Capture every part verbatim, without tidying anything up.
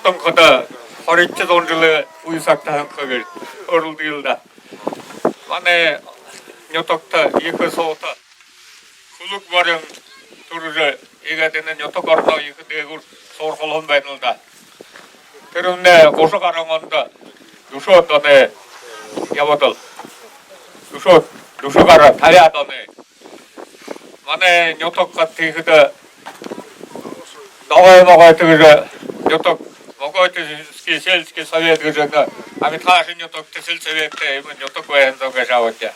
Тон хадаа хоридохи зуун жэлэй үе сагта һанахада гэжэ оролдоёл даа. Манай нютагта ехэ суута хүлэг морин түрэжэ, иигээд энэ нютаг ороноо ехэ дээгүүр суурхуулһан байнал даа. Тэрэмнай гуша гаран ондо дүшөөд оной ябадал. Дүшөөд, дүшэ гаран, табяад оной. Манай нютаг хадаа тиихэдэ ногой-могойто гэжэ нютаг, Могойтинский сельский совет гэжэ энэ Амитхаашын нютагта сельсоветтэй иимэ нютаг байһан зон гээшэ ааб даа.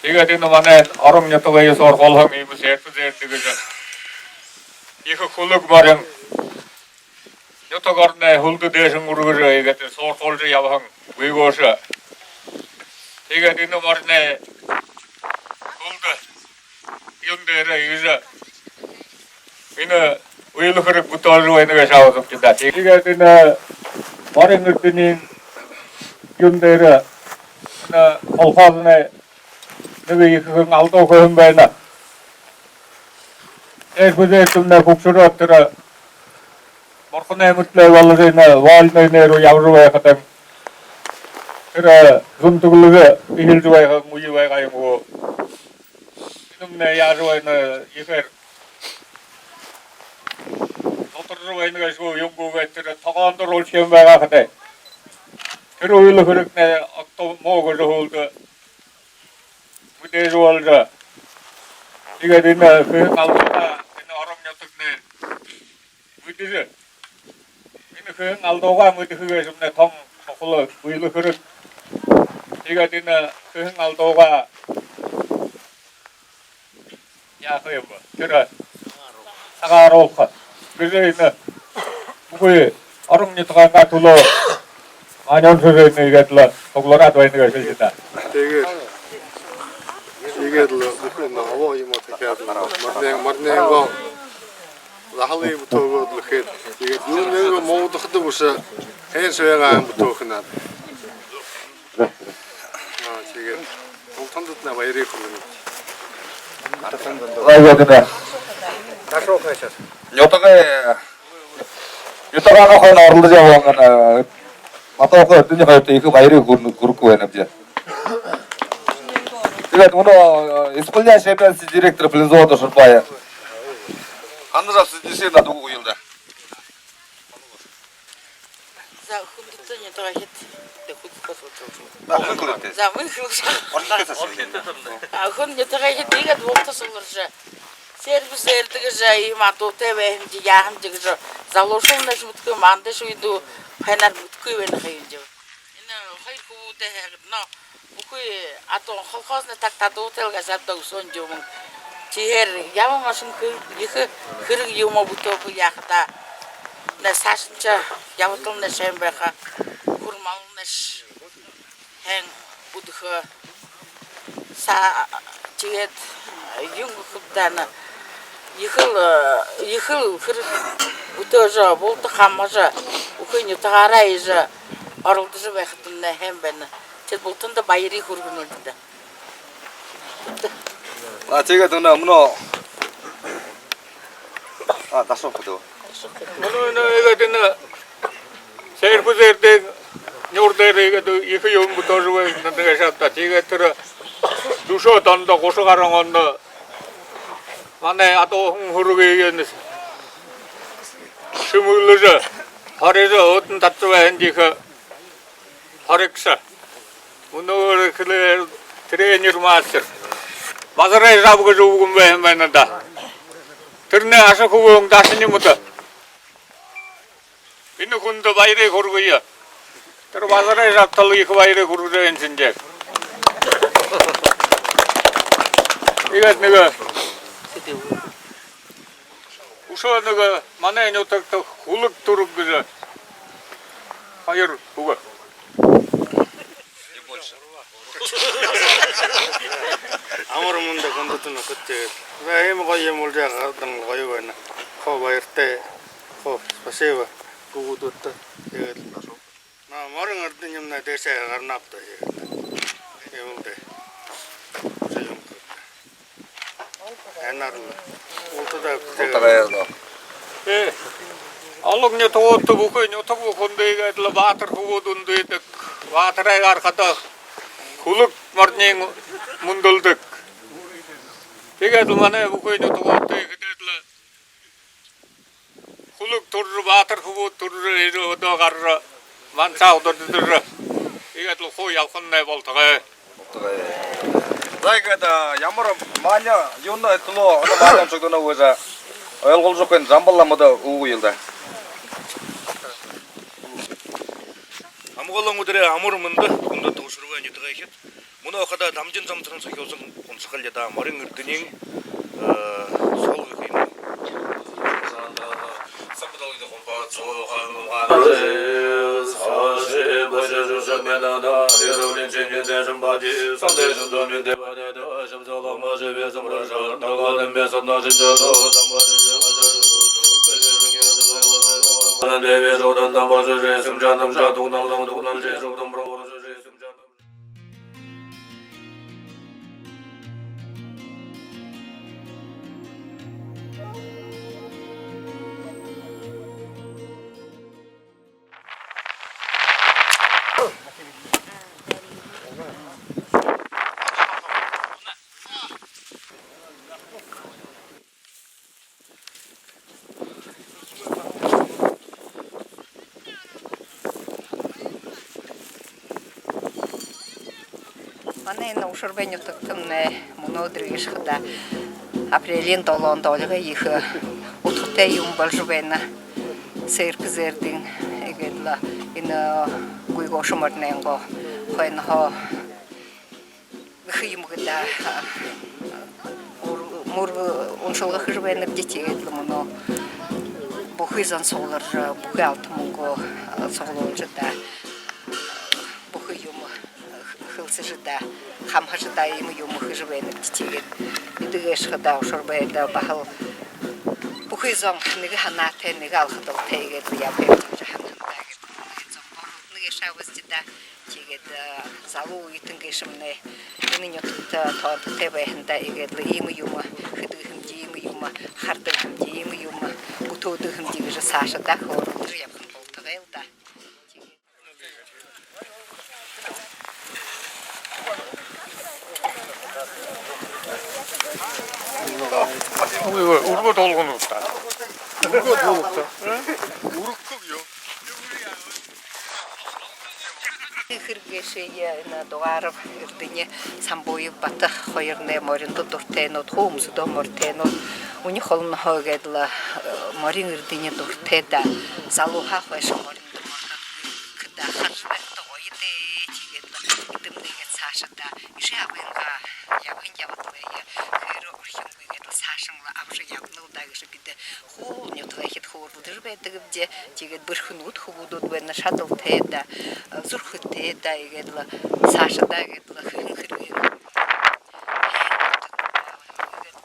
Тиигээд энэ манай орон нютагые суурхуулһан иимэ Сэрбэ-Зээрдэ гэжэ ехэ хүлэг морин нютаг ороной һүлдэ дээшэнь үргэжэ, иигээд суурхуулжа ябаһан үе гээшэ. Тиигээд энэ мориной һүлдэ юун дээрэ иигэжэ энэ үйлэ хэрэг бүтээжэ байна гээшэ аабзабди даа. Тиигээд энэ морин эрдэниин юун дээрэ энэ колхознай нэгэ ехэхэн алдуу хэһэн байна. Сэрбэ-Зээрдэмнай хүгшэрөөд, тэрэ бурханай мүртэлөө боложо, энэ вольнойнай руу ябажа байхадань, тэрэ зунтаглажа эхилжэ байха үе байгаа юм гү, энэмнай яажа байна, ехээр зутаржа байна гээшэ гү, юун гү гээд, тэрэ тогоондо оруулжа юм байгаа хадаа. Тэрэ үйлэ хэрэгнай огто муу гэжэ һүүлдэ мэдээжэ боложо, тиигээд энэ хэһэн алдуугаа энэ орон нютагнай мэдэжэ, энэ хэһэн алдуугаа мэдэхэ гээшэмнай тон шухала үйлэ хэрэг. Тиигээд энэ хэһэн алдуугаа яаха юм бэ? Тэрэ сагааруулха гэжэ энэ бүхы орон нютагайнгаа түлөө манай үншэрэй нэгэдэл суглараад байна гээшэ даа. Тиигээд, тиигээд лэ бүхы энэ обоо юумэ тахяад лэ, моринай, моринайнгаа заһалые бүтээгээд лэ хээд. Тиигээд юумэниинь муудахада бэшэ, хэн шэбэгээ һайн бүтээхэ надо. Аа, тиигээд бултандатнай баярые хүргэнэб. Баярые хүргэнэ. Нютагай, нютагайнгаа хойно оролдожо ябаһан, э, Матаухай Эрдэни хоёрто ехэ баярые хүргэн-, хүргэхэ байнабди. Тиигээд мүнөө, э, исполняющий обязанности директора Плинзова Душарбая. Ханажаб Сыдышевна, дуган үгыл даа. За, хүндэтэ нютагайхид, тэ хүндэтэ. За, мүн хэлэжэ. А, хүн нютагайхид, иигээд булта сугларжа, Сэрбэ-Зээрдэ гэжэ иимэ адуутай байһан юм гэжэ, яаһан юм гэжэ залуушуулнайшье мэдэхэгүй, мандайшье үедөө хэнээр мэдэхэгүй байна ха юм гэжэ. Энэ хоёр хүбүүдээ һайгаад, но бүхы адуу, колхознай тагта адуутай л гээшэ ааб даа, үсөөн юм. Тиихээр ямар машина хэ-, ехэ хэрэг юумэ бүтээхэ яахадаа, нэ саашаншье ябадалнайшье һайн байха, хүр малнайшье һайн үдэхэ. Са-, тиигээд юун гэхэб даа, нэ ехэл, ехэл хэрэг бүтээжэ, булта хамһажа, бүхы нютагаараа ерэжэ, оролдожо байхадамнай һайн байна. Тэдэ бултанда баярые хүргэнэбди даа. А, тиигээд мүнөө, мүнөө. А, дашуу хадаа. Мүнөө, мүнөө, иигээд энэ Сэрбэ-Зээрдын нюур дээрэ иигээд ехэ юумэ бүтээжэ байна гээшэ даа. Тиигээд тэрэ дүшөөд ондо, гуша гаран ондо манай адууһан һүрэгые шэмэглэжэ, хорижо, өөдэнь татажа байһан ехэ хоригшо. Мүнөөр хэлэхэ, тренер, мастер Базарай Жаб гэжэ үбгэн байһан байна даа. Тэрэнэй аша хүбүүн дашань юм даа. Энэ хүндэ баярые хүргэе. Тэрэ Базарай Жабтал ехэ баярые хүргэжэ байнаб шэнги. Иигээд нэгэ үшөө нэгэ манай нютагта Хүлэг Түрэг гэжэ хоёр хүбүүн. Амар мэндэ, хүндэтэ нүхэд, тиигээд. За, иимэ гоё юм болжо гараһан гоё байна. Хуу баяртай. Хуу спасибо хүбүүдтэ. Тиигээд. Наа, морин эрдэни юумэн дээшээ гаранаб даа, тиигээд. Иимэл даа. Һайнаар лэ. Бултадаа. Бултадаа. Э. Олон нютагуудта бүхы нютаг бүхэндэ иигээд лэ баатар хүбүүд үндыдэг. Баатарай гарахада хүлэг мориниинь мүндэлдэг. Тиигээд лэ манай бүхы нютагуудта иигээд лэ хүлэг түрэжэ, баатар хүбүүд түрэжэ, эрэ одоо гаража, маншаа ударжа, иигээд лэ хуу ябахамнай болтогой. За, иигээд ямар маани юунэй түлөө одоо маани уншагдана гэжэ ойлгуулжа үгэхэ Жамбал ламада үгэ үгыел даа. Амгалан үдэрөөр, амар мэндэ, хүндэтэ Ушарбайн нютагайхид. Мүнөө хадаа Дамжин Замсаран сахюулсан уншахал даа. Морин эрдэниин, э, суглараха юм. Манай энэ Ушарбайн нютагтамнай мүнөөдэр гээшэ хадаа апрелиин долоондо олигой ехэ удхатай юм болжо байна. Церкви зээрдэнь иигээд лэ энэ Гуйгоошо моринойнгоо хойноһоо гэхэ юм гү даа, мүр-, мүргэ уншалга хэжэ байнабди, тиигээд лэ мүнөө бүхы зон сугларжа, бүхы алта мүнгөө суглуулжа даа, бүхы юумэ хэлсэжэ даа, хамһажа даа, иимэ юумэ хэжэ байнабди, тиигээд эдэ гээшэ хадаа Ушарбайда баһал бүхы зон нэгэ һанаатай, нэгэ алхадалтай иигээд лэ ябаа юм гэжэ һананаб даа, гээд. Бүхы зон оролдоно гээшэ аабзди даа. Тиигээд залуу үетэн гээшэмнай энэ нютагта тоонтотой байхандаа иигээд лэ иимэ юумэ хэдэг һэмди, иимэ юумэ хардаг һэмди, иимэ юумэ бүтээдэг һэмди гэжэ саашадаа хөөрэлдэжэ ябаһан болтогойл даа. Ой, ой, үргөө тулгана даа. Үргөө тулгана. Үргэхэ юм. Хэрэг гээшые энэ Дугаров Эрдэни, Самбуев Бата хоёрнай мориндо дуратайнууд, хуу үмсэдөө моритойнууд. Үни холоһоо иигээд лэ, э, морин эрдэни дуратай даа. Залууһаа хойшо мориндо моридогүйнүүд даа, харжа байхада гоё даа. Тиигээд лэ эдэмнай иигээд саашадаа эжы абынгаа ябаһан ябадалые хэр орхингүй иигээд лэ саашань лэ абажа ябанал даа гэжэ бидэ хуу нютагайхид хөөрэлдэжэ байдагбди. Тиигээд бэрхэнүүд, хүбүүдүүд байна, шадалтай даа, зүрхэтэй даа, иигээд лэ саашадаа иигээд лэ хэһэн хэрэгынь, иигээд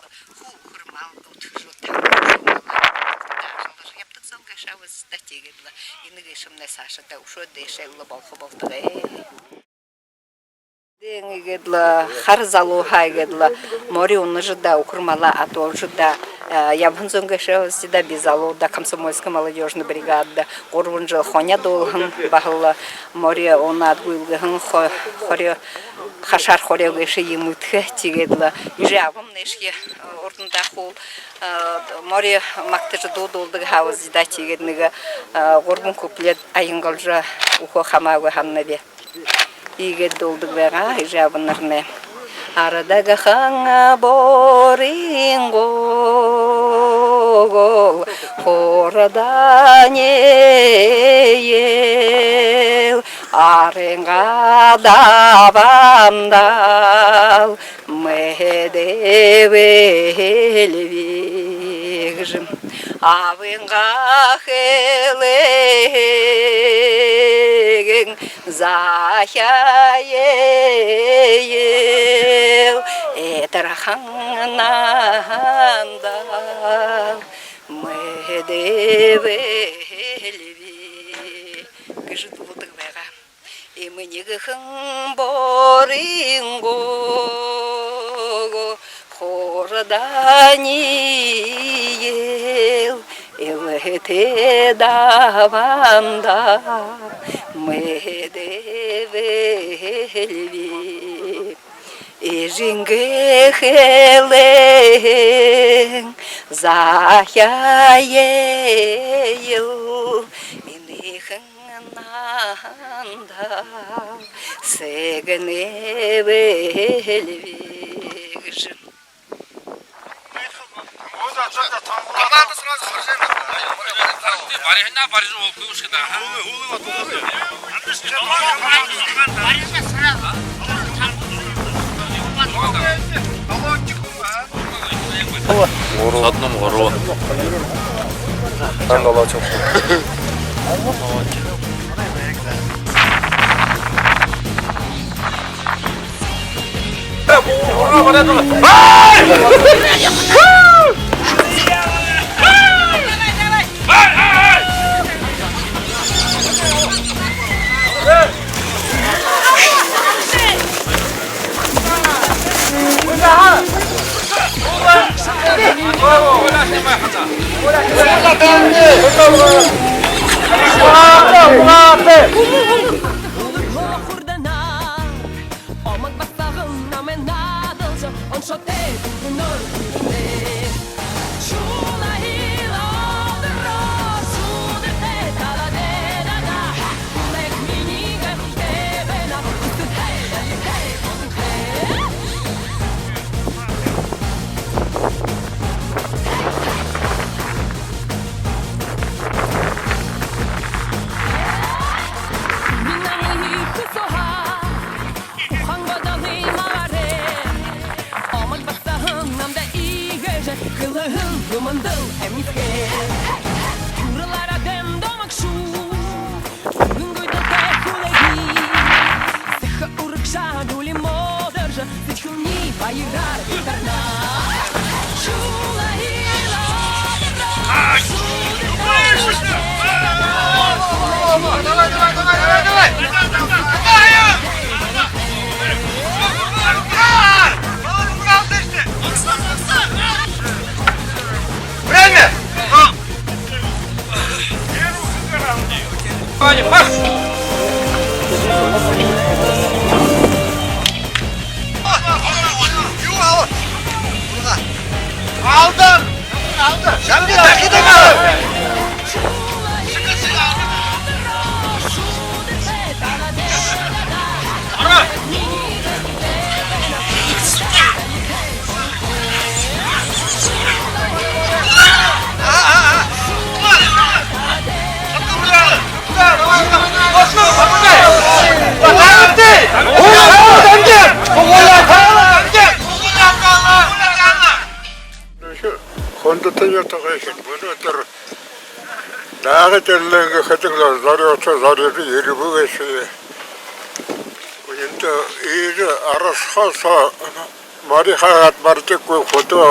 лэ хуу үхэр мал үдхэжэ, табан үхэр мал үдхэжэ, ажаллажа ябадаг зон гээшэ аабзди даа. Тиигээд лэ энэ гээшэмнай саашадаа үшөө дээшээ лэ болохо болтогой. Дэн иигээд лэ хара залууһаа иигээд лэ мори унажа даа, үхэр малаа адуулжа даа, э, ябаһан зон гээшэ аабзди даа. Би залуудаа комсомольская молодёжная бригадада гурбан жэл хонидуулһан, баһал мори унаад гүйлгэһэн, хо-, хорёо, хашаар хорёо гээшэ иимэ үдхэ. Тиигээд лэ эжы абамнай гээшэ урдандаа хуу, э, мори магтажа дуу дуулдаг аабзди даа. Тиигээд нэгэ, э, гурбан куплет аянгалжа үгэхэ хамаагүй һананаб. Иигээд дуулдаг байгаа эжы абанарнай. Ардагахан борингоо гол хурдан ээел, арынгаа дабаандал мэдээбэлби гэжэ. Абынгаа хэлэһэн захяа ээел, этэрхэн наһандал мэдээбэлби гэжэ дуулдаг байгаа. Иимэ нэгэхэн борингоо хурдан ээел, элһэтэй Дабанда мэдээбэлби. Эжынгээ хэлэн захяаел, энэхэн нанда сэгнэбэлби гэжэ. Барихна барижа бологүй шүү дээ. Садном гороо. Тан долоочо. Омог басаган намайе наадалжа, оншотой бүлгэмөөр хүрэнэ. Шуна хилаадара, шудатай талаадаа. Хүлеэе минии гайхалтай байна. Үстэй, үстэй, үстэй. Минии хүсөөхэ. Ухаан бодолые магаарай. Омог басаган намда иигэжэ хэлэһэн, гүмэндэл эмисхэл. Түрэл арадайм домог шүү. Үнгүйдэлтэй хүлеэе. Сэхэ урагшаа дүлимэ одоржо, сэдьхэлни баяраар битарна. Давай, давай, давай, давай, давай! Время! Ваня, марш! Алда! Алда! Хүндэтэ нютагайхид, мүнөөдэр Даагы Тэрлээн гэхэдэ лэ зорюута зорюулжа ерэбэ гээшэ. Эндэ иигэжэ арасаха соо мори хаагаад барижа үгэхэгүй, хүдөө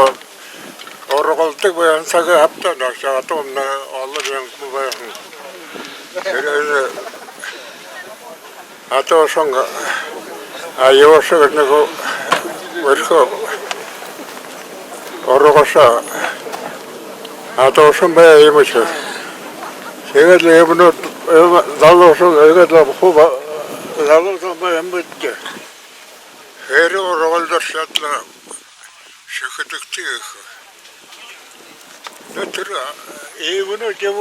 ургалдаг байһан сагай хабтаа, нагаса хадаа, олон мянган байһан. Тэрэнээ адуусан Аюуша гэжэ нэгэ бэрхэ ургаша адуусан байгаа юм ши. Тиигээд лэ юумэнүүд, юумэ залууша, тиигээд лэ хуу ба-, залууша байгаа юм бэд даа. Хэрэг ургалдашье аад лэ шэхэдэгты ехэ. Нэ тэрэ, а, иимэнүүд юм,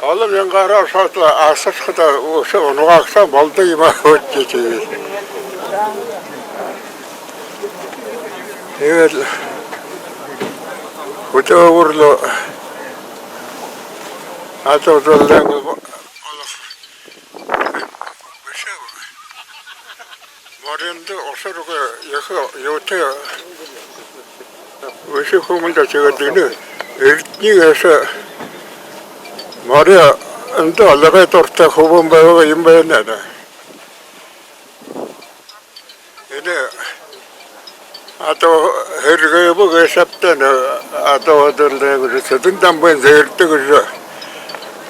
олон мянгаараа ошоод лэ асархада үшөө унагаагша болодог юм аа, хөөд тиигээд. Тиигээд лэ хүдөөгүүр лэ адуу зулайнгаа бо-, олох бэшэ. Мориндо ошоргүй ехэ юутэй бэшэ хүн лэ даа. Тиигээд энэ эрдэни гээшэ мори эндэ олохо дуратай хүбүүн байгаа юм байна даа. Энэ адуу хэрэг бэшэ һэн даа, адуу Тэрлээн гэжэ Сэдэн Дамбын Зээрдэ гэжэ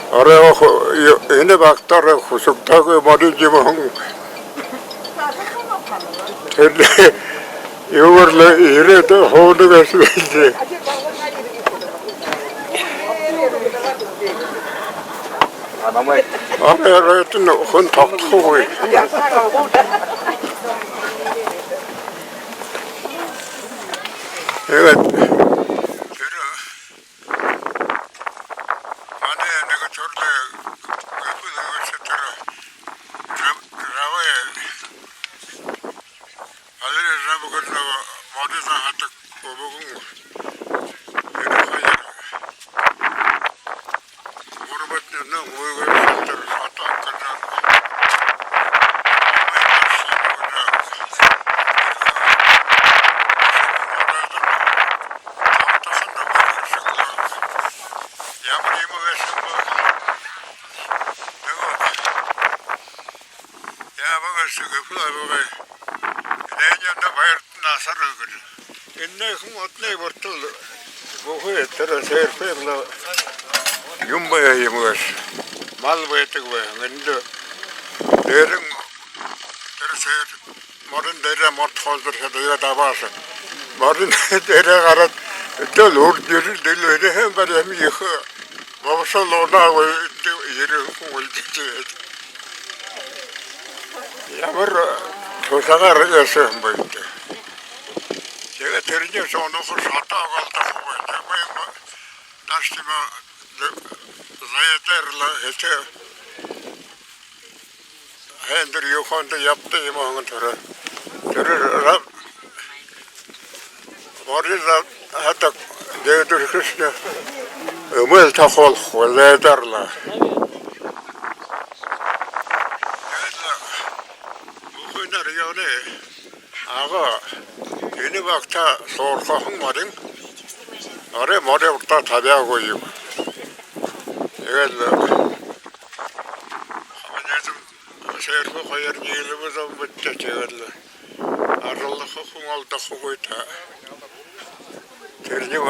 оройгоо ху-, ю-, энэ багтаараа хүсэгдөөгүй мори юм һэн. Тэрэ юугээр лэ ерээд һууна гээшэ бэзэ. Арай, арай тон хүн тогтохогүй. Тиигээд тэрэ манай нэгэ түрэл гэбэл, тэрэ жаб-, жабай Алири жаб гэжэ нэгэ морин заадаг үбгэн. Тэрэ хоёр гурбатнай үгы шатар шатаа гэжэ. Ямар юм гээшэб? Нэгэ яабаа гээшэ гэбэл, абгай, энээниие даа баяртаа асараа гэжэ. Энээнэй хүн одоной бүртэл бүхы тэрэ сээрхы лэ юм байгаа юм гээшэ. Мал байдаг байгаа. Эндэ дээрэнь тэрэ сээр морин дээрээ морд холдоршоод, иигээд абаашаа. Морин дээрээ гараад, эдэл урд ерэл дэлгэрээ һэн, бари ами ехэ бобшол унаагүй, эндэ ерэхэ хүн үлдэжэ. Ямар шушагаар ерэһэн бэ даа. Тиигээд тэрэниие шоноохо шатаа оголдохогүй. Тиимэ юм. Наш тиимэ заяатай лэ хэшэг. Һайндэр юухэндэ ябадаг юм һэн тэрэ. Тэрэ раб-, морин заадаг дээдэрхэшни эмээл тохоолхо лэ даа. Тиигээд лэ Мухина районой ага энэ багта суурхаһан морин арай морин урдаа табяагүй юм. Тиигээд лэ хаманайзам сээрхы хоёр ниилэбэ зон бэдтэ, тиигээд лэ ажаллаха хүн олдохогүй даа. Тэрэниие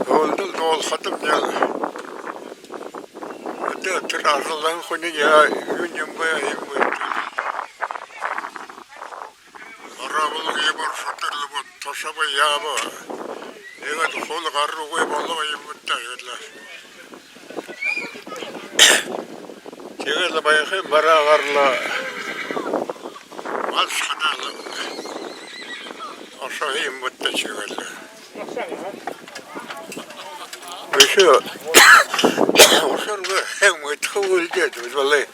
һүүлдэл дуулахадамни, одоо тэрэ ажаллаһан хүниинь яа, юун юм бэ, юм бэ? Барабал гибэр шүтэрлэбэ, тошобо, яаба. Иигээд хуу гарагүй болоо юм даа, иигээд лэ. Тиигээд лэ байха юм, бараагаар лэ мал шанаал ошоо юм бэдтэ, тиигээд лэ. Үшөө ушаргүй һэн мэдэхэгүй лэ даа, бэзэ болой.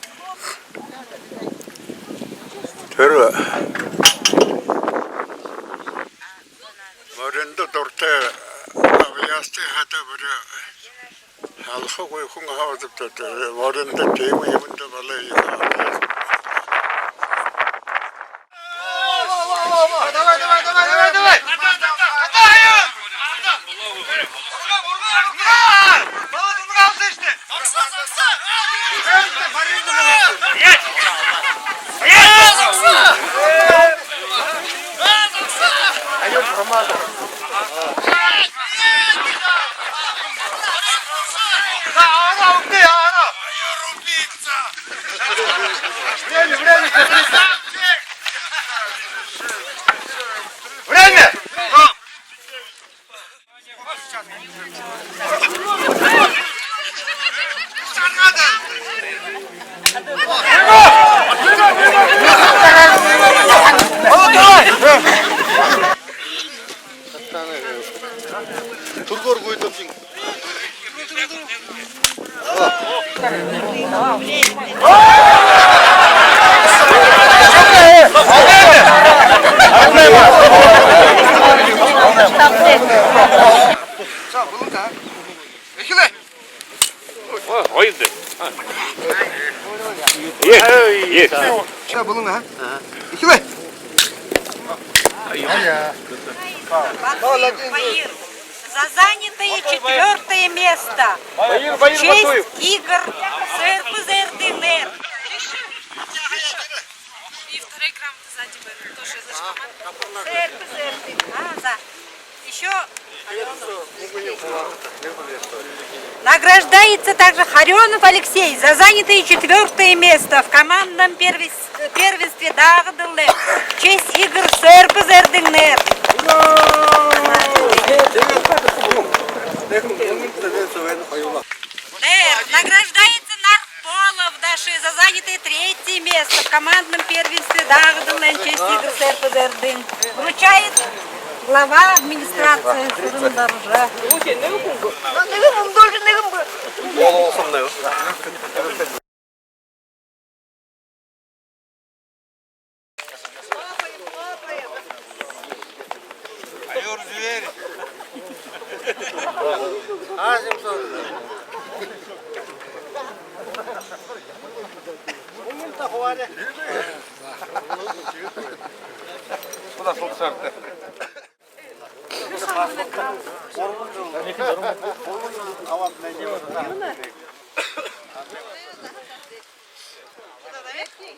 Тэрэ мориндо дуратай абьяастай хада бүри һалхагүй хүн һаа бэзэб даа, тэрэ мориндо тиимэ юумэндэ болой ехэ абьяас. Давай, давай, давай, давай, давай! Время, время! Время! Түргөөр гүйдэлжэ. За, болоо даа. Эхилээ. О, хоёр даа. Есть, есть. За, болоо даа. Эхилээ. Баяр. За занятое четвёртое место. Баяр, Баяр Батуев. В честь игр сээрпэзэ эрдэнэр. И вторая грамота сзади, тоже из нашей команды. Сээрпэзэ эрдэнэр. А, за. Ещё. Награждается также Харёнов Алексей за занятое четвёртое место в командном первенстве. Первенстве даагдаалай в честь игр сээрпэзэ эрдэнэр. Награждается на Дагадын чести гэрсээр бэзэрдын. Вручает глава администрации Сырын-Даржа.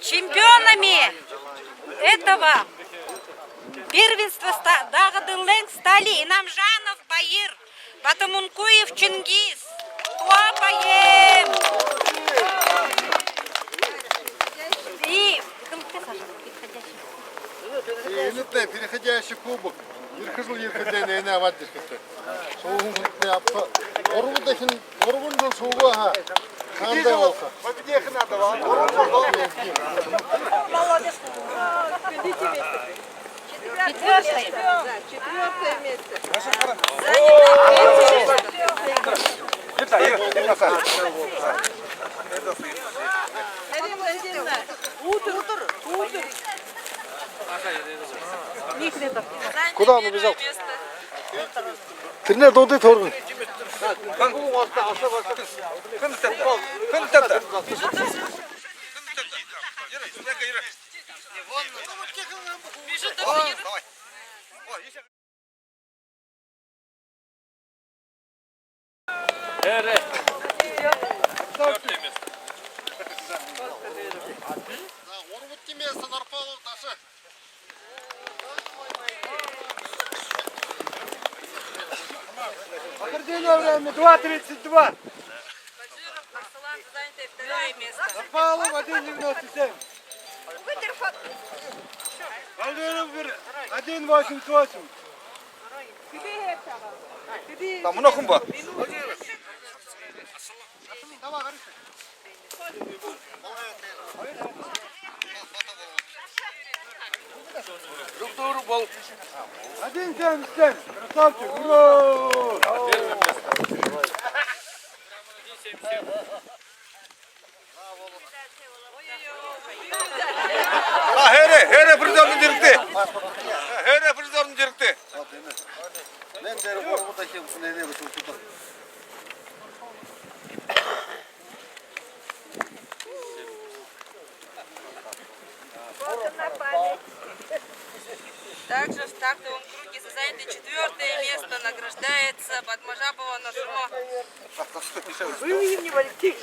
Чемпионами этого первенства ста-, Дагадын стали Инамжанов Баир, Батомункуев Чингис. Хлопаем! И Энэтнай переходящий кубок. Ехэ жэл ерэхэдээ энэ абаад ерэхэтэй. Шууһан хүнтнай абаха. Гурбан дахин, гурбан жэл шуугаа һаа. Хаанда болохо. Молодец. Четвёртое. Четвёртое место. Зарина, третье место. Марина Владимировна, утро, утро. Куда он убежал? Тэрэнээ дуудая, түргэн. Хэн тэнтэ? Хэн тэнтэ? Гурбан место, Нарпалов Даша. Прохождение время два тридцать два. Баджиров Арсалан, занятое второе место. Нарпалов один девяносто семь. Валеров один восемьдесят восемь. Там много было. Один семьдесят семь. Красавчик. Ура! А, хээрээ, хээрээ, призёрнууд ерэхэтэй. Хээрээ, призёрнууд ерэхэтэй. Также в стартовом круге за занятое четвёртое место награждается Бадмажапова Нажима. Выведи мне, Валентин.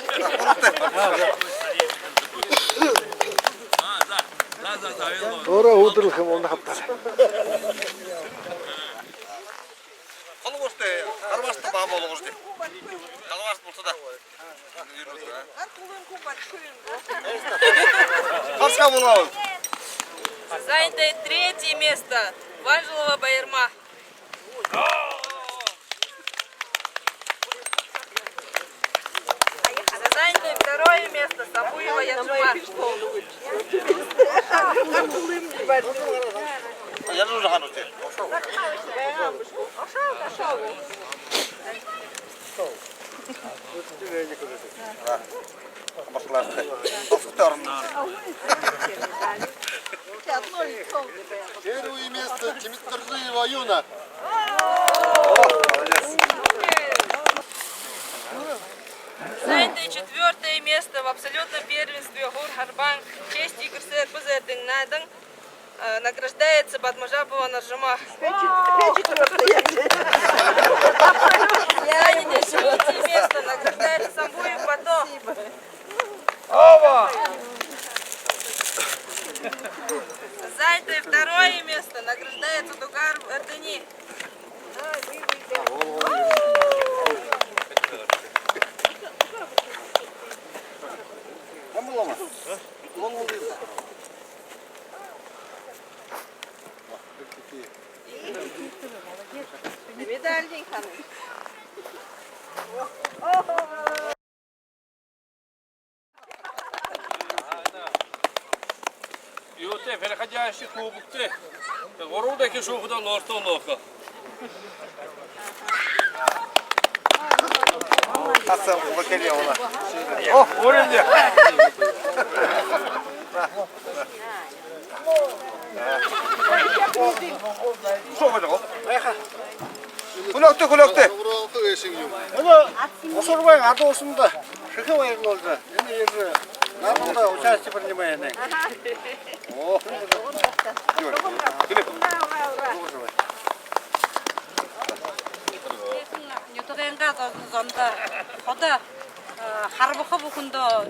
Дора удрал хэмээн хабтар. Холбоостой, харбаастай бага болгожо даа. Харбаастай болсо даа. Харска болоо. Занятое третье место. Ванжелова Байырма. За занятое второе место Сабуева Яджима. Яджима уже ханути. Первое место Тимитторджиева Юна. Занятое четвёртое место в абсолютном первенстве Гур Харбан. Чести гэрсээр бэзэрдын, найдан. Э, награждается Бадмажапова Нажима. Опять чет-, опять четвёртое. Занятое третье место награждается Самбуев Бато. Занятое второе место награждается Дугар Эрдени. Медальдынь ханым. Тэ, переходящий кубок тэ. Тэ, гурбадахи шүүхэдэ нооһон нооһон. Аса, бакалея. О, урин дэ. Шүүхэдэ. Хүлеэгты, хүлеэгты. Мүнөө Бусурбайн адуу шэнги шэхэ баярлуулжа, энэ ерэжэ, нааданда участие принимая. О. Нютагайнгаа зон-, зондо ходо, э, харбаха бүхэндөө, э,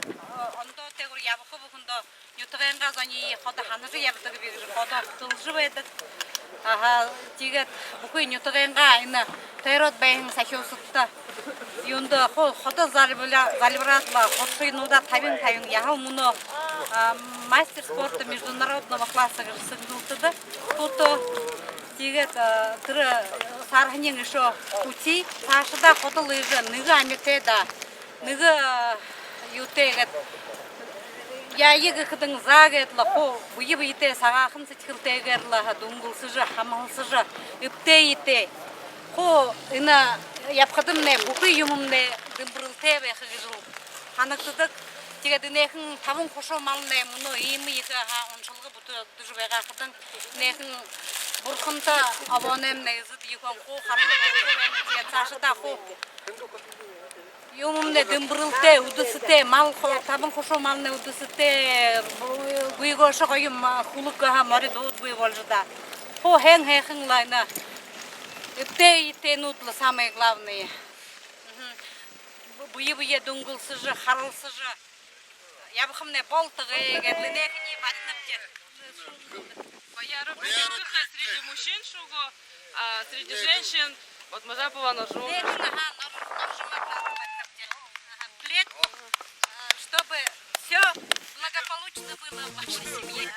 ондоо дээгүүр ябаха бүхэндөө нютагайнгаа зониие ходо һанажа ябадаг би гэжэ ходо хэлэжэ байдаг. Аха, тиигээд бүхы нютагайнгаа энэ тойроод байһан сахюусадта юундэ хо-, ходо зальбила-, зальбараад лэ, ходо шэнүүдээ табин табин, яһала мүнөө, а, мастер спорта международного класса гэжэ сэгнэлтэдэ. Хото тиигээд, а, тэрэ саарһаниинь үшөө үти, саашадаа ходо лэ иигэжэ нэгэ амитайдаа, нэгэ, а, юутэй гээд, яая гэхэдэнь, заа гээд лэ, хуу бэе бэетэй, сагаахан сэдьхэлтэйгээр лэ, ха, дүнгэлсэжэ, хамһалсажа, эбтэйтэй. Хуу энэ ябахадамнай бүхы юумэмнай дэмбэрэлтэй байха гэжэл һанагдадаг. Тиигээд энээхэн табан хушуу малнай мүнөө иимэ ехэ, ха, уншалга бүтээжэ байгаа хадань, энээхэн бурханта обоонаймнай эзэд ехэ хуу харгы болжо байна. Тиигээд саашадаа хуу юумэмнай дэмбэрэлтэй, үдэсэтэй, мал ху-, табан хушуу малнай үдэсэтэй, бу-, гүйгөөшэ гоё юм, а, хүлэг, ха, мори дуудаггүй болжо даа. Хуу һайн һайхан лэ энэ. Эбтэйтэйнүүд лэ самое главное. Мгм. Бэе бэеэ дүнгэлсэжэ, харалсажа ябахамнай болтогой гээд лэ энээхэниие баринабди. Баяраа бэлигдэхэ среди мужчин шүүгээ, а среди женщин вот можа пула норжо. Энээхэн, аха, нор-, норжо мэтэ баринабди. Аха, плед, а, чтобы всё благополучно было в вашей семье.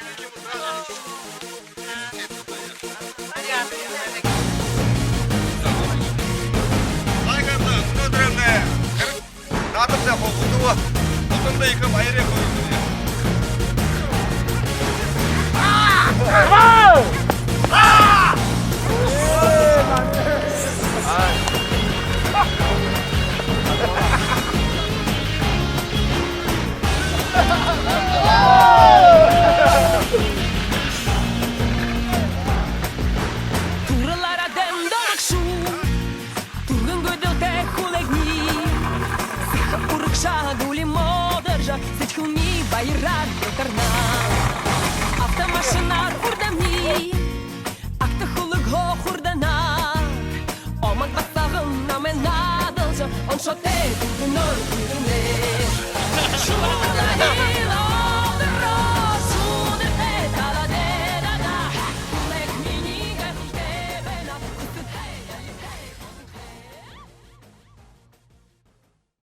Наадамда хуу хүдөө, хүдөөндэ ехэ баяраа хүргэнэ. Түрэл арадайм домогшо, түргэн гүйдэлтэй хүлэгни. Сэхэ урагшаа дүүрэн модоржо, сэдьхэлни баяраар дутарна. Автомашинаар урдамни,